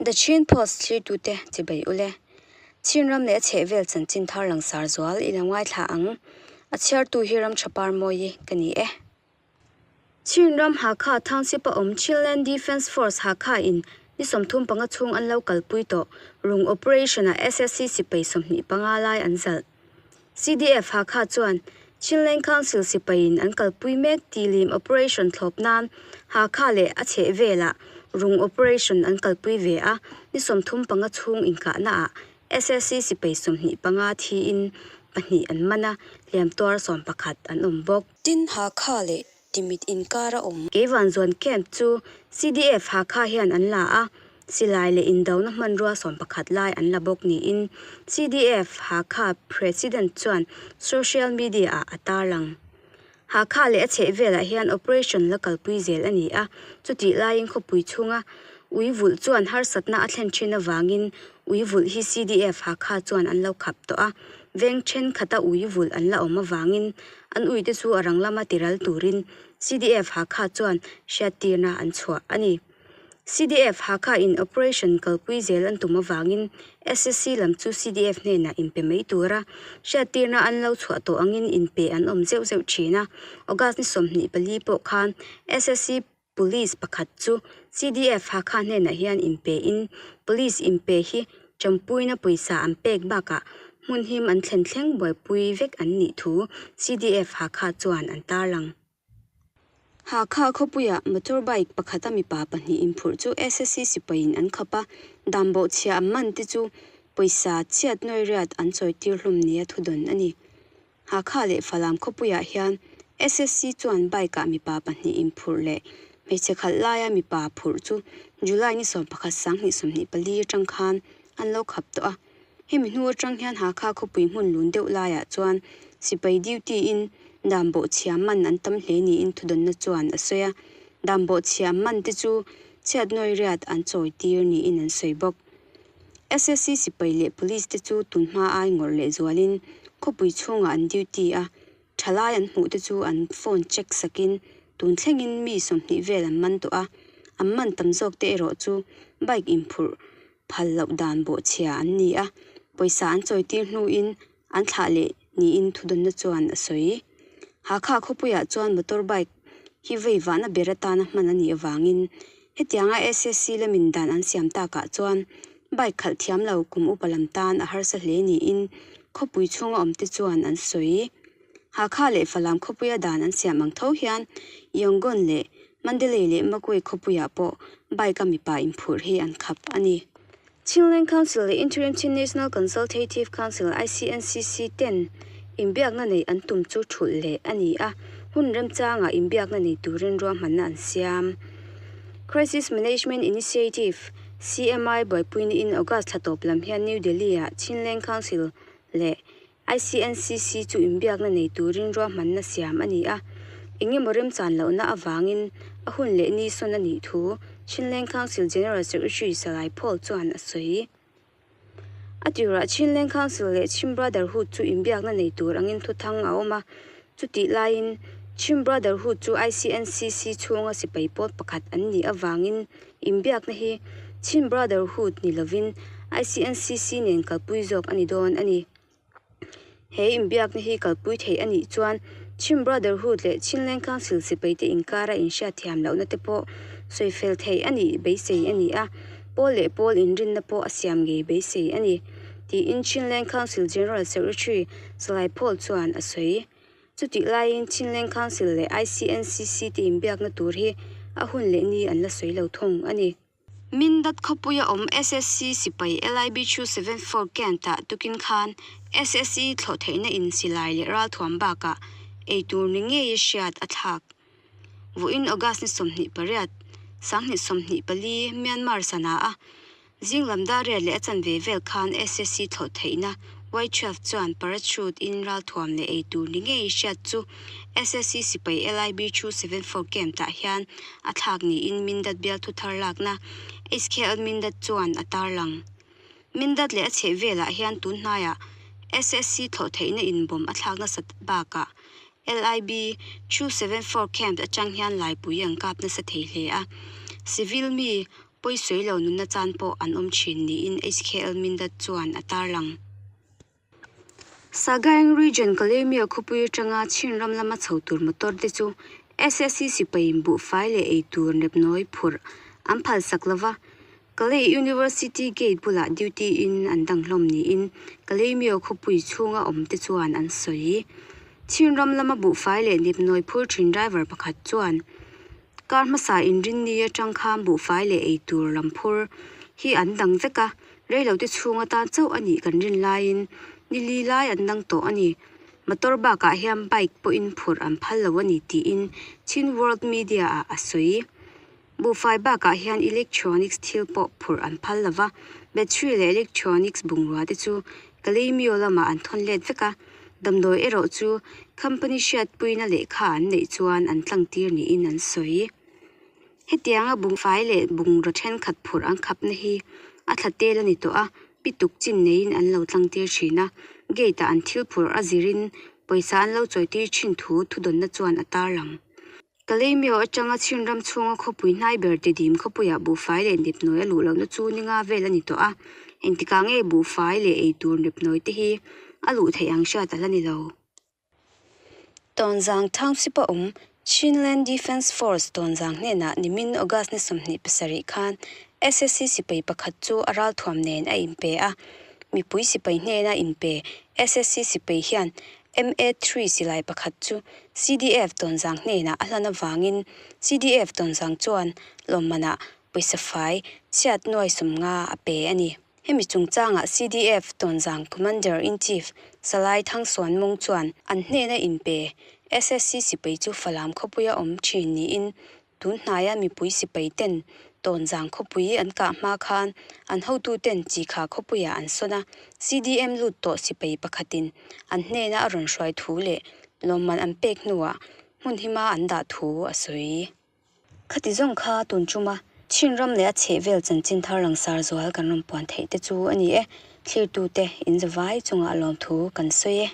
The Chin Post thlirtute chibai ule. Chinram leh a chhehvel chanchin thar langsar zual i lo ngaithla ang. A chhiartu hi Ramthapar Mawi ka ni e. Chinram Hakha Township a awm Chinland Defence Force Hakha in ni 35 chhung an lo kalpui tawh rung operation ah SSC sipai 25 lai an zalh. CDF Hakha chuan Chinland Council sipaiin an kalpui mek tihlim operation thlawp nan Hakha leh a chhehvelah rung operation an kalpui ve a, ni 35 chhung inkahnaah SSC sipai 25 thiin pahnih an man a, hliam tuar 11 an awm bawk. Tin, Hakha leh Timit inkar a awm. Keivanzuan camp chu CDF Hakha hian an la a, silai leh indona hmanrua 11 lai an la bawk niin CDF Hakha President chuan social media-ah a tarlang. Hakha leh a chhehvelah hian operation la kalpui zel a ni a, chutih laiin khawpui chhunga ui vulh chuan harsatna a thlen thin avangin ui vulh hi CDF Hakha chuan an lo khap tawh a, veng thenkhat-a ui vulh an la awm avangin An uite chu a rang lama tiral turin CDF Hakha chuan hriattirna an chhuah a ni. CDF Hakha in operation kalpui zel an tum avangin SSC lam chu CDF hnenah inpe mai tura hriattirna an lo chhuah tawh angin inpe an awm zeuh zeuh thin a. August ni 24 pawh khan SSC Police pakhat chu CDF Hakha hnenah hian inpe in Police inpe hi tanpuina pawisa an pek bakah hmun him an thlen thleng buaipui vek an nih thu CDF Hakha chuan an tarlang. Hakha khawpuiah motorbike pakhata mipa pahnih inphurh chu SSC sipaiin an khap a, dan bawhchhia an man te chu pawisa chhiat nuai riat an chawitir hlum nia thudawn a ni. Hakha leh Falam khawpuiah hian SSC chuan bike-ah mipa pahnih inphurh leh hmeichhe khalh laia mipa phurh chu July ni 11 2024 atang khan an lo khap tawh a. Hemi hnu atang hian Hakha khawpui hmun lun deuh laiah chuan sipai duty-in dan bawhchhia man an tam hle niin thudawnna chuan a sawi a. Dan bawhchhia man te chu chhiat nawi riat an chawitir niin an sawi bawk. SSC sipai leh police te chu tunhma ai ngawrh leh zualin khawpui chhungah an duty a, thalai an hmuh te chu an phone check sakin tun thlengin mi 20 vel an man tawh a, an man tam zawk te erawh chu bike inphurh phal loh dan bawhchhia an ni a, pawisa an chawitir hnuin an thlah leh niin thudawnna chuan a sawi. Hakha khawpuiah chuan motor bike hi vei vahna ber atana hman a nih avangin hetianga SSC lamin dan an siam takah chuan bike khalh thiam lo kum upa lam tan a harsa hle niin khawpui chhunga awmte chuan an sawi. Hakha leh Falam khawpuia dan an siam ang tho hian Yangon leh Mandalay leh Magway khawpuiah pawh bike a mipa inphurh hi an khap a ni. Chinland Council leh Interim Chin National Consultative Council, ICNCC, ten inbiakna neih an tum chu thulh leh a ni a, hun remchangah inbiakna nei turin ruahmanna an siam. Crisis Management Initiative, CMI, buaipui niin August thla tawp lam hian New Delhi-ah Chinland Council leh ICNCC chu inbiakna nei turin ruahmanna siam a ni a, engemaw remchan lohna avangin a hun leh ni sawn a nih thu Chinland Council General Secretary Salai Paul chuan a sawi. A tirah Chinland Council leh Chin Brotherhood chu inbiakna nei tur angin thuthang a awm a, chutih laiin Chin Brotherhood chu ICNCC chhunga sipai pawl pakhat an nih avangin inbiakna hi Chin Brotherhood ni lovin ICNCC nen kalpui zawk a ni dawn a ni. He inbiakna hi kalpui theih a nih chuan Chin Brotherhood leh Chinland Council sipaite inkara inhriatthiam lohna te pawh sawifel theih a nih beisei a ni a, pawl leh pawl inrinna pawh a siam ngei beisei a ni, tiin Chinland Council General Secretary Salai Paul chuan a sawi. Chutih laiin Chinland Council leh ICNCC te inbiakna tur hi a hun leh ni an la sawi lo thung a ni. Mindat khawpuia awm SSC sipai LIB 274 Kent-ah tukin khan SSE thlawh theihna in silai leh ralthuam bakah eitur ni ngeia hriat a thlak. Vawiin August ni 28, 2024 Myanmar sana a Zinglam dar riat leh a chanve vel khan SSC thlawh theihna Y12 chuan parachute in ralthuam leh ei tur ni ngei hriat chu SSC sipai LIB 274 camp tah hian a thlak niin Mindat bialthu thar lakna HKL Mindat chuan a tarlang. Mindat leh a chheh velah hian tun hnaiah SSC thlawh theihna in bomb a thlak nasat bakah LIB 274 camp atang hian laipui an kap nasa thei hle a. Civil mi. Pawisawi lo nunna chan pawh an awm thin niin HKL Mindat chuan a tarlang. Sagaing Region Kalaymyo khawpui atanga Chin ram lama chho tur motor te chu SSC sipai buhfai leh eitur nepnawi phurh an phalsak lova, Kalay University Gate bulah duty in an dang hlawm niin Kalaymyo khawpui chhunga awm te chuan an sawi. Chin ram lama buhfai leh nepnawi phur thin driver pakhat chuan Kar hmasa inrinni atang khan buhfai leh eitur lam phur hi an dang vek a, Reilote chhung atan chauh a nih kan rin laiin ni li lai an dang tawh a ni. Motor bakah hian bike pawhin phurh an phal lo a ni tiin Chin World Media ah a sawi. Buhfai bakah hian electronics thil pawh phurh an phal lo va, battery leh electronics bungrua te chu Kalaymyo lamah an thawn let vek a, damdawi erawh chu company hriatpuina lehkha an neih chuan an tlangtir niin an sawi. Hetianga buhfai leh bungraw thenkhat phurh an khapna hi a thla tel a ni tawh a, pi tuk chin neiin an lo tlangtir thin a, gate ah an thil phurh a zirin pawisa an lo chawitir thin thu thudawnna chuan a tarlang. Kalaymyo atanga Chinram chhunga khawpui hnai ber Tedim khawpuiah buhfai leh nepnawi a luh lohna chu ni nga vel a ni tawh a, engtikah nge buhfai leh eitur nepnawi te hi a luh theih ang hriat a la ni lo. Tawnzang Township a awm Chinland Defence Force Tawnzang hnenah nimin August ni 27 khan SSC sipai pakhat chu a ralthuam nen a inpe a. Mipui sipai hnena inpe SSC sipai hian MA-three silai pakhat chu CDF Tawnzang hnenah a hlan avangin CDF Tawnzang chuan lawmmanah pawisa fai chhiat nuai 50 a pe a ni. Hemi chungchangah CDF Tawnzang Commander-in-Chief Salai Thangsuan Mung chuan an hnena inpe SSC sipai chu Falam khawpuia awm thin niin tun hnaia mipui sipai ten Tawnzang khawpui an kah hma khan an hotu ten Chikha khawpuiah an sawn a, CDM lut tawh sipai pakhatin an hnena a rawn hruai thu leh lawmman an pek hnuah hmun hima an dah thu a sawi. Khati zawng kha tun chuma Chin ram leh a chhehvel chanchin thar langsar zual kan rawn puan theih te chu a ni e. Thlirtute in zavai chungah lawmthu kan sawi e.